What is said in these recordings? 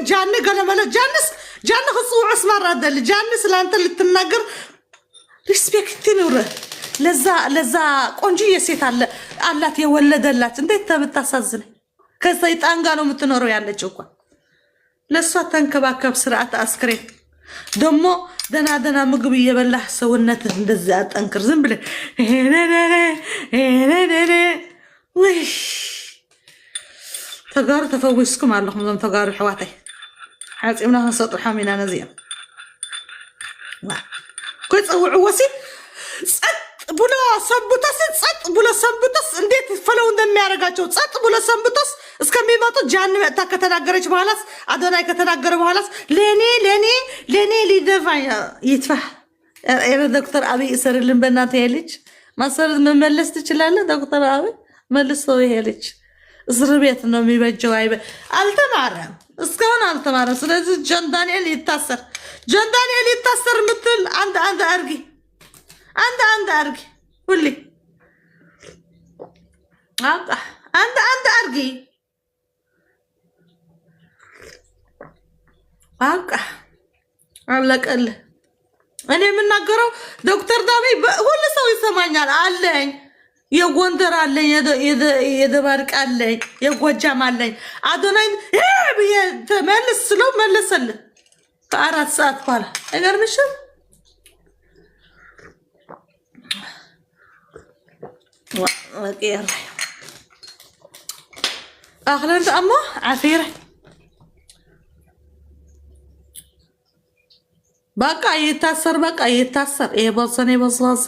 ጃኒ ገለመለ ጃንስ ጃኒ ክፅውዑስ ማራ ደሊ ጃኒ ስላንተ ልትናገር respect ይኑርህ። ለዛ ለዛ ቆንጆዬ ሴት አለ አላት የወለደላት እንዴት ተብታሳዝነኝ። ከሰይጣን ጋር ነው የምትኖረው ያለችው እኮ። ለእሷ ተንከባከብ፣ ስርዓት አስክሬን ደግሞ ደና ደና ምግብ እየበላህ ሰውነትህ እንደዚህ አጠንክር። ዝም ብለህ ውይ ተጋሩ ተፈዊስኩም ኣለኹም እዞም ተጋሩ ኣሕዋተይ ሓፂብና ክንሰጥሖም ኢና ነዚኦም ኮይፀውዕዎሲ ጸጥ ብሎ ሰንብቶስ ጸጥ ብሎ ሰንብቶስ እንዴት follow እንደሚያደርጋቸው ጸጥ ብሎ ሰንብቶስ እስከሚመጡ ጃን መጥታ ከተናገረች በኋላስ አዶናይ ከተናገረ በኋላስ ለኔ ለኔ ለኔ ሊደፋ ይትፋ። ኧረ ዶክተር አብይ እሰርልን በእናትህ። ይሄ ልጅ ማሰር መመለስ ትችላለህ ዶክተር አብይ መልሶ። ይሄ ልጅ እስር ቤት ነው የሚበጀው። አይበ አልተማረም፣ እስካሁን አልተማረም። ስለዚህ ጆን ዳንኤል ይታሰር፣ ጆን ዳንኤል ይታሰር ምትል አንድ አንድ አርጊ፣ አንድ አንድ አርጊ፣ ሁሌ አንድ አንድ አርጊ። በቃ አለቀልህ። እኔ የምናገረው ዶክተር ዳቤ ሁሉ ሰው ይሰማኛል አለኝ። የጎንደር አለኝ፣ የደባርቅ አለኝ፣ የጎጃም አለኝ። አዶናይ ብዬ ተመልስ ስለው መለሰልህ ከ4 ሰዓት በኋላ። አይገርምሽም? ኣኽለንቲ እሞ ዓፊረ በቃ ይታሰር፣ በቃ ይታሰር። ይሄ ቦዘኔ ቦዝዋዛ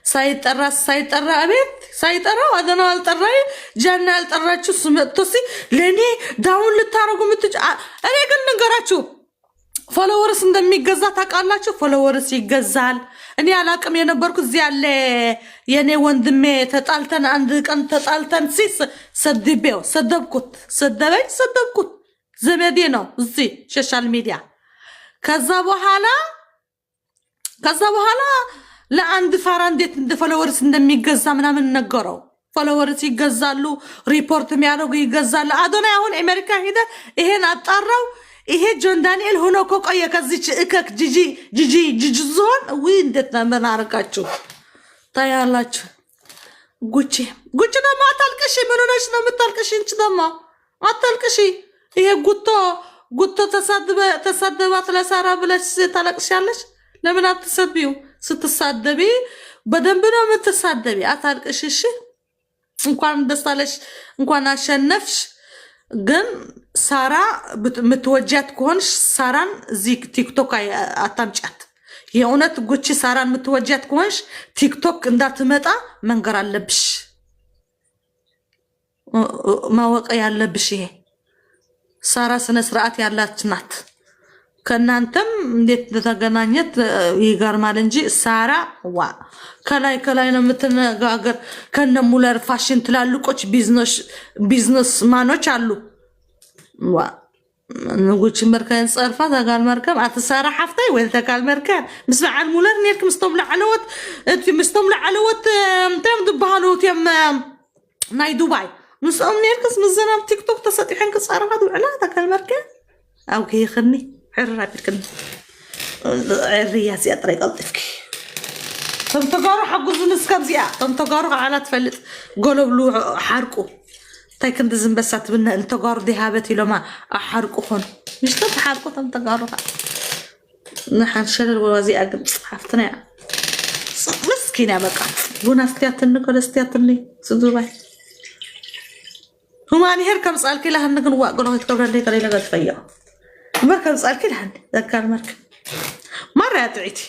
ሳይጠራ ሳይጠራ አቤት ሳይጠራው አደና አልጠራይ ጃና ያልጠራችሁ እሱ መጥቶ ሲ ለእኔ down ልታረጉ ምትጭ። እኔ ግን ልንገራችሁ followers እንደሚገዛ ታውቃላችሁ። Followers ይገዛል። እኔ አላቅም የነበርኩ እዚህ ያለ የእኔ ወንድሜ ተጣልተን አንድ ቀን ተጣልተን ሲስ ሰድቤው ሰደብኩት፣ ሰደበኝ፣ ሰደብኩት። ዘመዴ ነው እዚህ social media። ከዛ በኋላ ለአንድ ፋራ እንዴት እንደ followers እንደሚገዛ ምናምን ነገረው። Followers ይገዛሉ፣ ሪፖርት የሚያደርጉ ይገዛሉ። አዶናይ አሁን አሜሪካ ሄደ ይሄን አጣራው። ይሄ ጆን ዳንኤል ሆኖ እኮ ቆየ። ከዚች እከክ ጂጂ ጂጂ ጂጂ ዝሆን ውይ እንዴት ነው ምን አደረጋችሁ ታያላችሁ። ጉቺ ጉቺ ደግሞ አታልቅሺ። ምን ሆነሽ ነው የምታልቅሺ? እንቺ ደግሞ አታልቅሺ። ይሄ ጉቶ ጉቶ ተሳደባት ለሳራ ብለሽ ታለቅሻለሽ። ለምን አትሰቢው? ስትሳደቢ በደንብ ነው የምትሳደቢ። አታልቅሽ። እሺ እንኳን ደስ አለሽ፣ እንኳን አሸነፍሽ። ግን ሳራ የምትወጃት ከሆንሽ ሳራን እዚህ ቲክቶክ አታምጫት። የእውነት ጉቺ ሳራን የምትወጃት ከሆንሽ ቲክቶክ እንዳትመጣ መንገር አለብሽ፣ ማወቅ ያለብሽ ይሄ ሳራ ስነ ስርዓት ያላት ናት። ከእናንተም እንዴት እንደተገናኘት ይገርማል እንጂ ሳራ ዋ ከላይ ከላይ ነው የምትነጋገር። ከነ ሙለር ፋሽን ትላልቆች ቢዝነስ ማኖች አሉ። ዋ ንጉቺ መርከን ፀርፋ ተጋል መርከብ ኣትሳራ ሓፍታይ ወይ ተጋል መርከብ ምስ በዓል ሙለር ነርክ ምስቶም ላዕለዎት እቲ ምስቶም ላዕለዎት እንታይ እዮም ዝበሃሉ እትዮም ናይ ዱባይ ምስኦም ነርክስ ምስዘን ኣብ ቲክቶክ ተሰጢሐን ክፃረፋ ትውዕላ ተጋል መርከብ ኣብ ከይኽኒ ዕርር ኣቢልክኒ ዕርያ እዚኣ ጥራይ ቀልጢፍኪ እቶም ተጋሩ ሓግዙኒ እስከ ኣብዚኣ እቶም ተጋሩ ከዓላ ትፈልጥ ገለብሉ ሓርቁ እንታይ ክንዲ ዝንበሳ ትብነ ንተጋሩ ዲሃበት ኢሎማ ኣሓርቁ ኮኑ ምሽቶ ተሓርቁ እቶም ተጋሩ ከዓ ንሓን ሸለል ወዋ እዚኣ ግን ሓፍትና እያ ምስኪን እያ በቃ ቡና ኣስትያትኒ ከለስትያትኒ ስዱባይ human hair ከምፃልኪ ኢላሃኒ ግን ዋእ ገሎ ከይትገብረለይ ገለ ኢለ ገድፈዮ እምበር ከምፃልኪ ኢላሃኒ ዘጋር መርክ ማርያ ጥዒቲ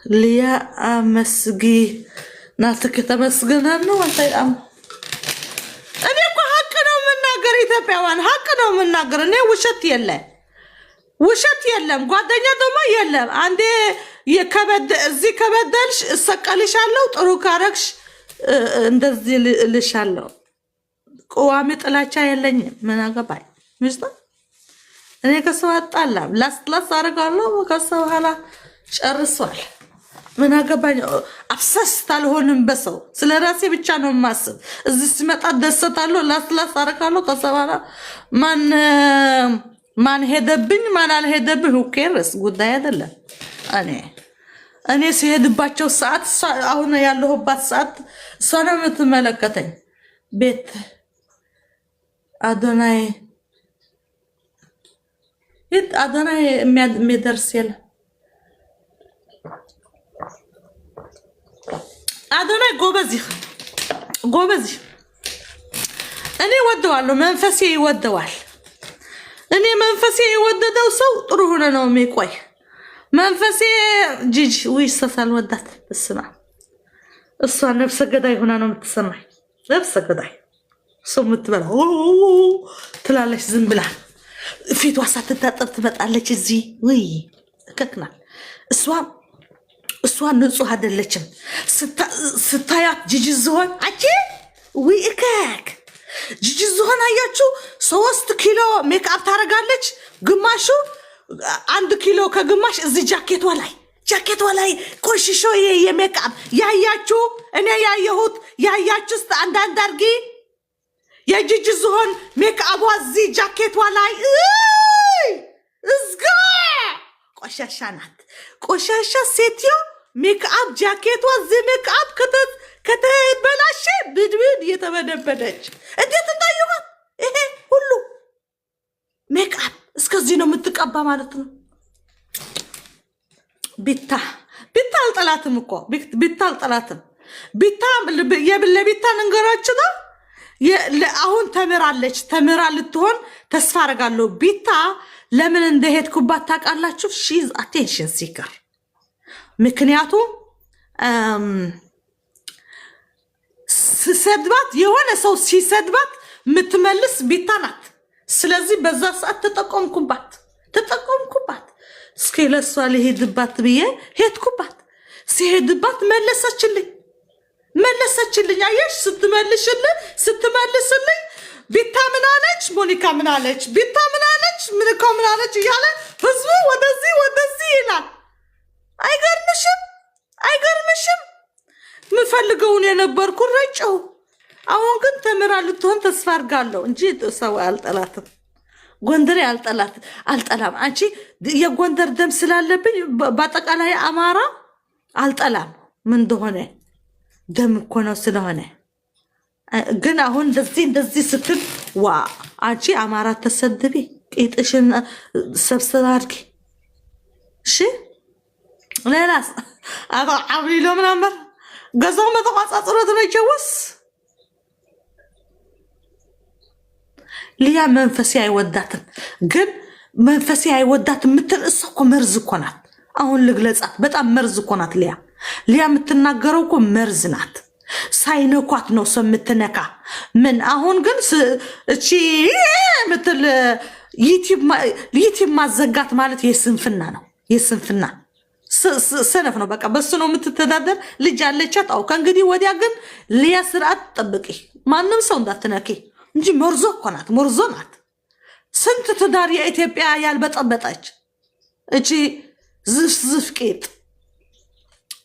ልያ ኣመስጊ ናትክ ተመስግነኑ እንታይ ጣም እኔ እኮ ሀቅ ነው የምናገር፣ ኢትዮጵያውያን ሀቅ ነው የምናገር። እኔ ውሸት የለ ውሸት የለም፣ ጓደኛ ደግሞ የለም። አንዴ እዚህ ከበደልሽ እሰቀልሻለሁ፣ ጥሩ ካረግሽ እንደዚህ እልሻለሁ። ቋሚ ጥላቻ የለኝም። ምን አገባኝ? ምስጥ እኔ ከሰው አጣላም። ላስ ላስ አደርጋለሁ። ከሰው በኋላ ጨርሷል። ምን አገባኝ? Obsessed አልሆንም በሰው፣ ስለ ራሴ ብቻ ነው የማስብ። እዚህ ሲመጣ ደሰታለሁ፣ ላስላስ አረካለሁ። ከዛ በኋላ ማን ማን ሄደብኝ ማን አልሄደብኝ who cares፣ ጉዳይ አይደለም። እኔ ሲሄድባቸው ሰዓት፣ አሁን ያለሁባት ሰዓት እሷ ነው የምትመለከተኝ። ቤት አዶናይ አዶናይ የሚደርስ የለም። አዶናይ ጎበዝ ጎበዝ፣ እኔ ወደዋለሁ። መንፈሴ ይወደዋል። እኔ መንፈሴ የወደደው ሰው ጥሩ ሆነ ነው የሚቆይ። መንፈሴ ጂጂ ውይ ወዳት እስማ እሷ ነፍሰ ገዳይ ሆና ነው የምትሰማኝ። ነፍሰ ገዳይ ሰው የምትበላ ትላለች፣ ዝም ብላ ፊቷ ሳትታጠብ ትመጣለች። እዚህ ውይ እከክናል። እሷ እሷ ንጹህ አይደለችም። ስታያት ጂጂ ዝሆን አቺ ውይ እከክ ጂጂ ዝሆን አያችሁ፣ 3 ኪሎ ሜክአፕ ታደርጋለች። ግማሹ 1 ኪሎ ከግማሽ እዚህ ጃኬቷ ላይ ቆሽሾ የሜክአፕ ያያችሁ፣ እኔ ያየሁት ያያችሁ ስ አንዳንድ አርጊ። የጂጂ ዝሆን ሜክአቧ እዚህ ጃኬቷ ላይ እዝጋ ቆሻሻ ናት። ቆሻሻ ሴትዮ ሜክአፕ ጃኬቷ እዚህ ሜክአፕ ከተበላሸ ብድብድ እየተበደበደች እንዴት እንዳየኋት፣ ይሄ ሁሉ ሜክአፕ እስከዚህ ነው የምትቀባ ማለት ነው። ቢታ ቢታ አልጠላትም እኮ፣ ቢታ አልጠላትም። ቢታ ለቢታ ንገራችሁ ነው። አሁን ተምራለች፣ ተምራ ልትሆን ተስፋ አደርጋለሁ። ቢታ ለምን እንደሄድኩባት ታውቃላችሁ? She's attention seeker። ምክንያቱም ስሰድባት፣ የሆነ ሰው ሲሰድባት የምትመልስ ቢታ ናት። ስለዚህ በዛ ሰዓት ተጠቆምኩባት ተጠቆምኩባት። እስኪ ለእሷ ልሄድባት ብዬ ሄድኩባት። ሲሄድባት መለሰችልኝ መለሰችልኝ። አየሽ፣ ስትመልስልኝ ቢታ ምን አለች፣ ሞኒካ ምን አለች፣ ቢታ ምን አለች፣ ምንካ ምን አለች እያለ ህዝቡ ወደዚህ ወደዚህ ይላል። አይገርምሽም? አይገርምሽም? ምፈልገውን የነበርኩ ረጨው። አሁን ግን ተምራ ልትሆን ተስፋ አድርጋለሁ እንጂ ሰው አልጠላትም። ጎንደሬ አልጠላት አልጠላም። አንቺ የጎንደር ደም ስላለብኝ በአጠቃላይ አማራ አልጠላም። ምን እንደሆነ ደም እኮ ነው ስለሆነ ግን አሁን እንደዚህ እንደዚህ ስትል ዋ አንቺ አማራ ተሰድቢ፣ ቂጥሽን ሰብሰብ አድርጊ። እሺ ሌላስ አቶ ዓብሊሎ ምናምን ገዛው መተቋፃፅሮ ትመቸውስ ሊያ መንፈሴ አይወዳትም፣ ግን መንፈሴ አይወዳትም የምትል እሷ እኮ መርዝ እኮ ናት። አሁን ልግለጻት፣ በጣም መርዝ እኮ ናት ሊያ። ሊያ የምትናገረው እኮ መርዝ ናት። ሳይነኳት ነው ሰው የምትነካ። ምን አሁን ግን እቺ ምትል ዩቲዩብ ማዘጋት ማለት የስንፍና ነው፣ የስንፍና ሰነፍ ነው። በቃ በሱ ነው የምትተዳደር። ልጅ አለቻት። አዎ ከእንግዲህ ወዲያ ግን ሊያ ስርዓት ጠብቂ፣ ማንም ሰው እንዳትነኪ እንጂ መርዞ እኮ ናት፣ መርዞ ናት። ስንት ትዳር የኢትዮጵያ ያልበጠበጠች እቺ ዝፍዝፍ ቄጥ።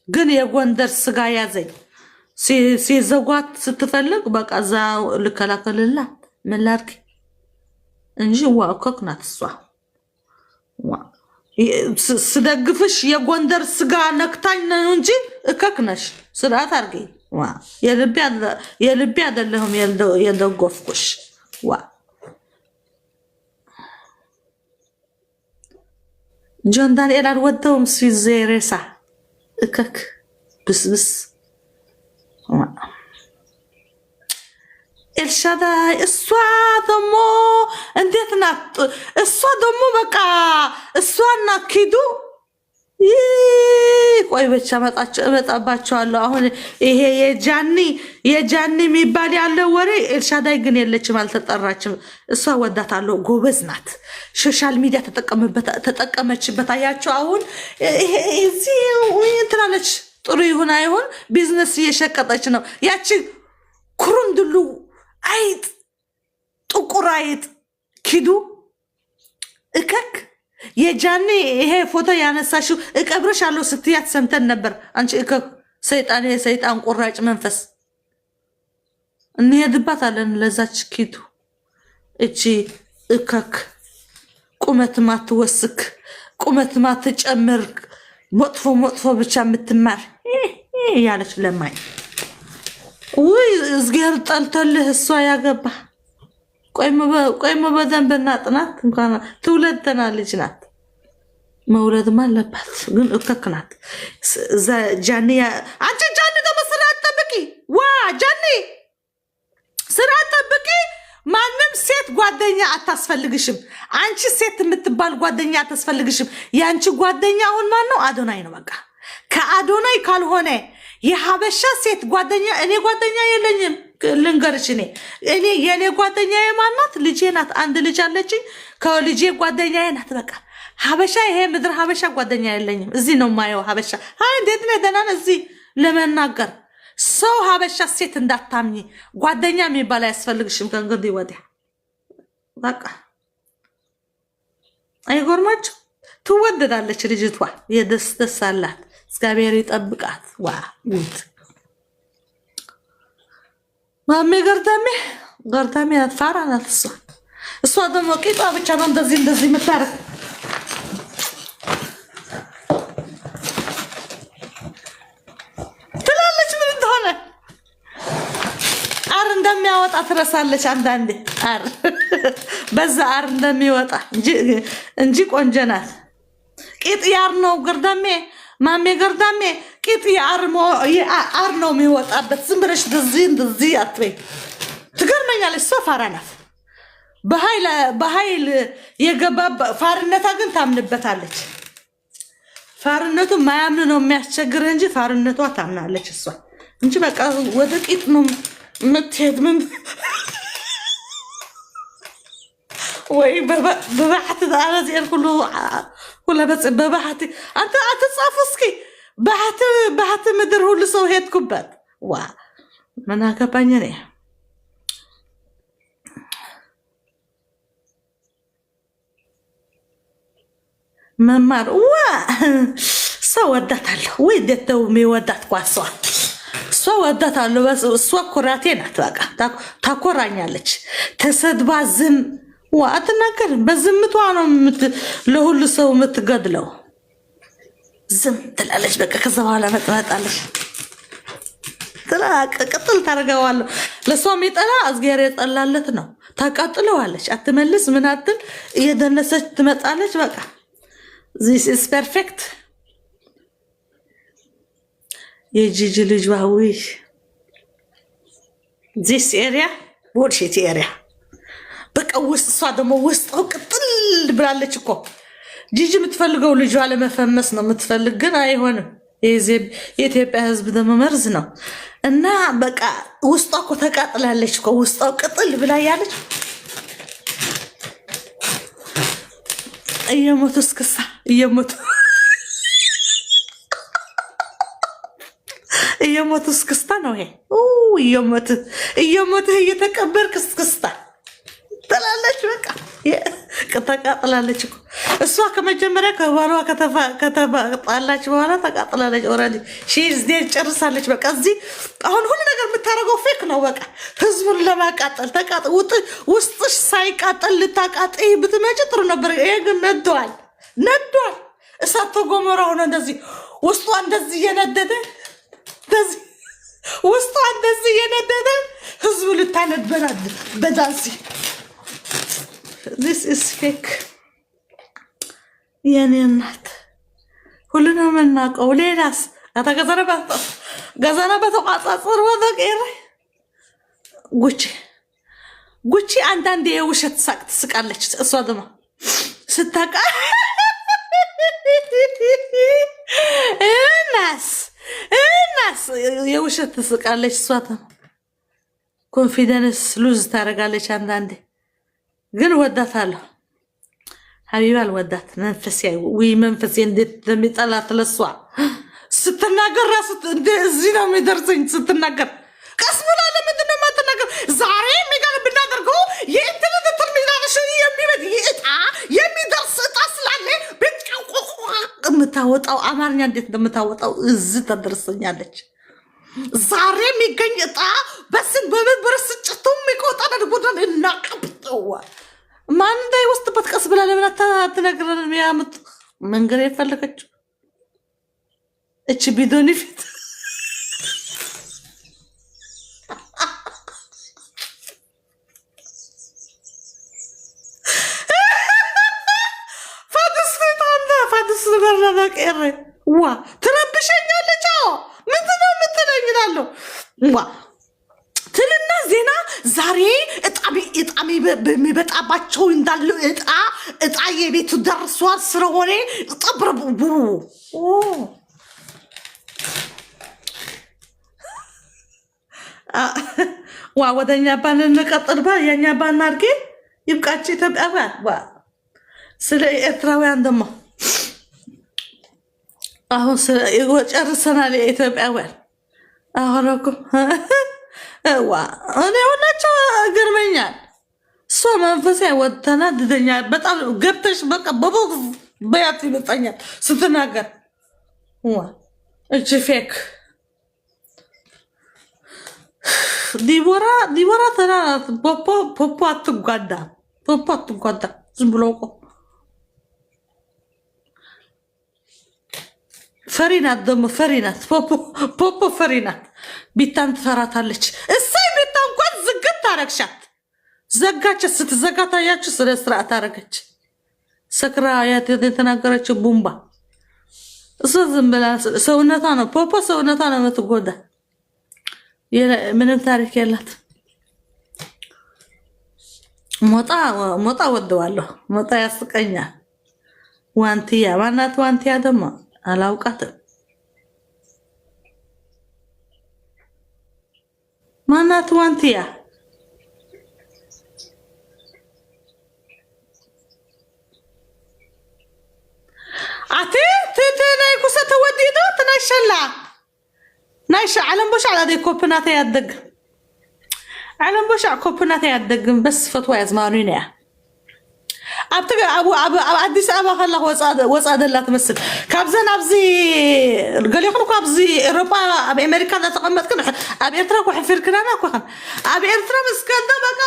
ግን የጎንደር ስጋ ያዘኝ። ሲዘጓት ስትፈልግ በቃ እዛ ልከላከልላት ምን ላድርግ እንጂ ዋ እኮ ናት እሷ። ስደግፍሽ የጎንደር ስጋ ነክታኝ ነው እንጂ እከክ ነሽ። ስርዓት አድርጊ። የልቤ አይደለሁም የደጎፍኩሽ። ዋ ጆን ዳንኤል አልወደውም። ሬሳ እከክ ብስብስ ኤልሻዳይ። እሷ ደግሞ እንዴት ናት? እሷ ደግሞ በቃ እሷና ኪዱ ቆይ ብቻ እመጣባቸዋለሁ። አሁን ይሄ የጃኒ የሚባል ያለው ወሬ ኤልሻዳይ ግን የለችም፣ አልተጠራችም። እሷ ወዳታለሁ፣ ጎበዝ ናት። Social media ተጠቀመችበት። አያቸው አሁን እዚህ እንትናለች። ጥሩ ይሁን አይሁን ቢዝነስ እየሸቀጠች ነው። ያቺ ኩሩንድሉ አይጥ፣ ጥቁር አይጥ ኪዱ እከክ የጃኒ ይሄ ፎቶ ያነሳሽው እቀብርሻለሁ ስትያት ሰምተን ነበር። አንቺ እከክ ሰይጣን፣ የሰይጣን ቁራጭ መንፈስ እንሄድባታለን። ለዛች ኪቱ እቺ እከክ ቁመት ማትወስክ ቁመት ማትጨምር መጥፎ መጥፎ ብቻ የምትማር እያለች ለማኝ ውይ እዝጌር ጠልቶልህ እሷ ያገባ። ቆይሞ በደንብ እናጥናት። እንኳን ትውለድ ልጅ ናት፣ መውለድማ አለባት። ግን እከክ ናት። ጃኒ አንቺ ጃኒ ደግሞ ስርዓት ጠብቂ። ዋ ጃኒ ስርዓት ጠብቂ። ማንም ሴት ጓደኛ አታስፈልግሽም። አንቺ ሴት የምትባል ጓደኛ አታስፈልግሽም። የአንቺ ጓደኛ አሁን ማን ነው? አዶናይ ነው። በቃ ከአዶናይ ካልሆነ የሀበሻ ሴት ጓደኛ እኔ ጓደኛ የለኝም። ልንገርሽ፣ እኔ የእኔ ጓደኛ የማናት? ልጄ ናት። አንድ ልጅ አለችኝ። ከልጄ ጓደኛ ናት። በቃ ሀበሻ ይሄ ምድር ሀበሻ ጓደኛ የለኝም። እዚህ ነው የማየው ሀበሻ። አይ እንዴት ነህ? ደህና ነህ? እዚህ ለመናገር ሰው ሀበሻ ሴት እንዳታምኚ። ጓደኛ የሚባል አያስፈልግሽም ከእንግዲህ ወዲያ። በቃ አይጎርማቸው። ትወደዳለች ልጅቷ፣ የደስ ደስ አላት። እግዚአብሔር ይጠብቃት። ዋ ጉድ ማሜ ገርዳሜ ገርዳሜ ናት፣ ፋራ ናት እሷ። እሷ ደግሞ ቂጧ ብቻ ነው እንደዚህ እንደዚህ የምታረግ። ትላለች። ምን እንደሆነ አር እንደሚያወጣ ትረሳለች። አንዳንዴ አር በዛ አር እንደሚወጣ እንጂ ቆንጆ ናት። ቂጥ ያር ነው ገርዳሜ ማሜ ገርዳሜ ቂጥ የአር ነው የሚወጣበት። ዝም ብለሽ እንደዚህ እንደዚህ አትበይ። ትገርመኛለች። እሷ ፋራ ናት። በኃይል የገባ ፋርነታ ግን ታምንበታለች። ፋርነቱ ማያምን ነው የሚያስቸግር እንጂ ፋርነቷ ታምናለች እሷ እንጂ በቃ ወደ ቂጥ ነው የምትሄድ። ምን ወይ በባሕቲ እዚአን ኩሉ ኩላ በፅ በባሕቲ አንተ አትጻፉ እስኪ ባሕቲ ባሕቲ ምድር ሁሉ ሰው ሄድኩበት። ዋ ምን አገባኝ እኔ። መማር ዋ እሷ ወዳታለሁ ወይ ደተው የሚወዳት እኳ እሷ ወዳታለሁ። እሷ ኩራቴ ናት። በቃ ታኮራኛለች። ተሰድባ ዝም ዋ አትናገርም። በዝምቷ ነው ለሁሉ ሰው የምትገድለው። ዝም ትላለች። በቃ ከዛ በኋላ መጥመጣለች። ቅጥል ታደርገዋለሁ። ለእሷ የሚጠላ እዝጌር የጠላለት ነው። ታቃጥለዋለች። አትመልስ ምን አትል፣ እየደነሰች ትመጣለች። በቃ this is perfect። የጂጂ ልጅ ዋዊ this area bullshit area በቃ ውስጥ እሷ ደግሞ ውስጥ ቅጥል ብላለች እኮ። ጂጂ የምትፈልገው ልጇ ለመፈመስ ነው የምትፈልግ፣ ግን አይሆንም። የኢትዮጵያ ሕዝብ ደግሞ መርዝ ነው እና በቃ ውስጧ እኮ ተቃጥላለች እኮ ውስጧ ቅጥል ብላ ያለች እየሞቱ እስክሳ እየሞቱ እየሞቱ እስክስታ ነው ይሄ። እየሞት እየሞትህ እየተቀበርክ እስክስታ ትላለች። በቃ ተቃጥላለች እኮ እሷ ከመጀመሪያ ከባሏ ከተጣላች በኋላ ተቃጥላለች። Already she's dead ጨርሳለች። በቃ እዚህ አሁን ሁሉ ነገር የምታደርገው fake ነው። በቃ ህዝቡን ለማቃጠል ውስጥሽ ሳይቃጠል ልታቃጥይ ብትመጪ ጥሩ ነበር። ይሄ ግን ነዷል፣ ነዷል። እሳተ ገሞራ ሆነ እንደዚህ ውስጧ እንደዚህ እየነደደ እንደዚህ ውስጧ እንደዚህ እየነደደ ህዝቡ ልታነድ በዳንሲ this is fake። የኔ እናት ሁሉ ነው የምናውቀው። ሌላስ አታ ገዘነ በተቋጻጽር ወዘቀረ ጉቺ ጉቺ አንዳንዴ የውሸት ሳቅ ትስቃለች። እሷ ደግሞ ስታቃ እናስ እናስ የውሸት ትስቃለች። እሷ ደግሞ confidence lose ታደርጋለች አንዳንዴ። ግን ወዳታለሁ። ሀቢባ አልወዳት መንፈሴ ውይ መንፈሴ እንዴት እንደሚጠላት ለሷ ስትናገር ራሱ እዚህ ነው የሚደርሰኝ። ስትናገር ቀስ ብላ ለምንድን ነው የማትናገር? ዛሬ የሚጋር ብናደርገው የእንትን ትርሚናሽ የሚመድ እጣ የሚደርስ እጣ ስላለ እንደምታወጣው፣ አማርኛ እንዴት እንደምታወጣው እዚህ ተደርሰኛለች። ዛሬ የሚገኝ እጣ በስን በምን በርስጭቱ የሚቆጣ ቡድን እናቀብጠዋ ማን እንዳይወስድበት ቀስ ብላ ለምን አትነግረንም? ያምጥ መንገድ የፈለገችው እቺ ቢዶኒ ፊት ፋድስ ዋ ትረብሸኛለች። አዎ ምንድን ነው የምትለኝ እላለሁ። ዋ ትልና ዜና ዛሬ እጣ የሚበጣባቸው እንዳለ እጣ እጣ የቤቱ ደርሷል ስለሆነ ጠብረቡ ዋ ወደኛ ባን እንቀጥል ባ የኛ ባን አድርጌ ይብቃቸው ኢትዮጵያውያን። ዋ ስለ ኤርትራውያን ደግሞ አሁን ጨርሰናል። የኢትዮጵያውያን አሁን እኮ ዋ እኔ ሁላቸው ገርመኛል። እሷ መንፈሴ ተናድደኛል በጣም ገብተሽ በቃ በቦክስ በያት ይመጣኛል ስትናገር። ዋ እቺ fake ዲቦራ ዲቦራ ተናናት። ፖፖ ፖፖ አትጓዳ፣ ፖፖ አትጓዳ። ዝም ብሎ እኮ ፈሪ ናት፣ ደግሞ ፈሪ ናት። ፖፖ ፈሪ ናት። ቢታን ትፈራታለች። እሰይ ቢታ እንኳን ዝግት አረግሻት፣ ዘጋች። ስትዘጋ ታያችሁ። ስለ ስርዓት አረገች። ሰክራ የተናገረችው ቡምባ እሱ ዝም ብላ ሰውነቷ ነው ፖፖ ሰውነቷ ነው የምትጎዳ። ምንም ታሪክ የላት። ሞጣ ሞጣ ወደዋለሁ። ሞጣ ያስቀኛል። ዋንትያ ማናት? ዋንትያ ደግሞ አላውቃትም። ማናት ዋንትያ? ኣቲ ናይ ኩሰ ተወዲኡ ዶ ትናይ ሸላ ናይ ዓለም ቦሻዕ ዳደይ ኮፒ ናተይ ኣትደግም ዓለም ቦሻዕ ኮፒ ናተይ ኣትደግም በስ ፈትዋ ኣዝማሪኖ እያ ኣብ ኣዲስ ኣበባ ከላ ወፃእ ደላ ትመስል ካብዘን ኣብዚ ገሊኹም እኳ ኣብዚ ኤሮጳ ኣብ ኣሜሪካ እናተቐመጥክን ኣብ ኤርትራ እኳ ሕፊርክናና እኳ ኣብ ኤርትራ ምስ ከንዶ በቃ።